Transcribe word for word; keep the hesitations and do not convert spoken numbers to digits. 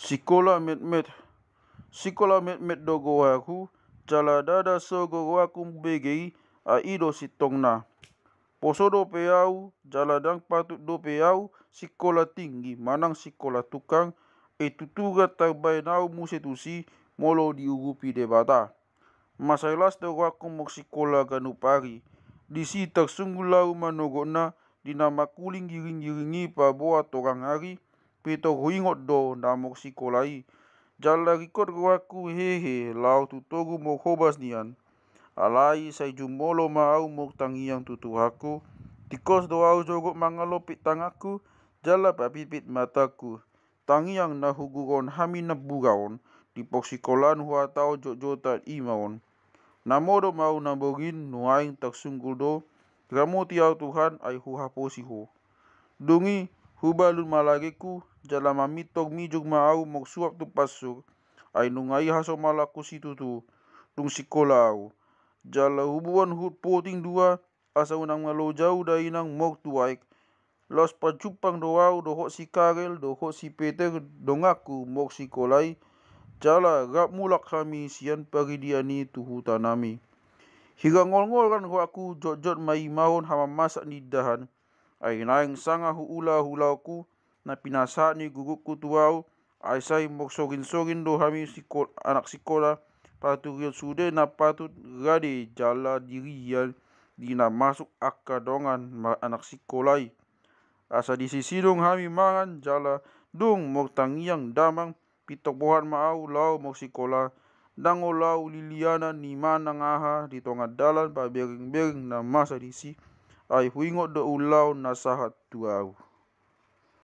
Sikola metmet. Sikola metmet do goarhu, jala ndada so goarhu hubege i, ai i do sintongna. Poso dope au, jala ndang patut dope au sikola tinggi manang sikola tungkang, ai tutu nga tarbaen au muse tusi molo diurupi Debata. Mansai las do goarhu mok sikola ganup ari. Disi tarsunggul au manogotna, di na mangkuling giringgiring i paboa tongang ari, pe tung huingot do na mok sikola i. Jala ringkot goarhu hehe laho tu togu mok hobas nian. Alai sai jumolo ma au mok tangiang tu Tuhanhu. Tingkos do au jogot mangalompit tanganhu, jala papitpit matangku. Tangiang na huguron hami na bura on, di pok sikolaan huhatahon jotjotan i ma on. Na modom au na borngin, nuaeng tarsunggul do, ramoti au Tuhan, ai huhaposi Ho. Dung i, hubalun ma lagengku, jala mamintor mijur ma au mok suap tu pansur, ai nunga i hasomalonku situtu, dung sikola au. Jala huboan huhut poting dua, asa unang malo jau dainang mok tu aek. Laos pajumpang do au dohot si Karel dohot si Peter donganhu mok sikola i, jala rap mulak hami sian paridian i tu hutanami. Hira ngolngolan goarhu jotjot ma imahon hamamasa ni indahan, ai naeng sanga huula ulaonku na pinasahat ni gurungku tu au, ai sai mok sorinsorin do hami siko-, anak sikola, parturion sude na patut rade jala dirian di na masuk angka dongan ma-, anak sikola i. Asa disi sidung hami mangan jala dung mok tangiang damang, pintor bohan ma au laho mok sikola, ndang olo au lilianan ni manang aha di tonga dalan paberingberingna masa disi, ai huingot do ulaon na sahat tu au.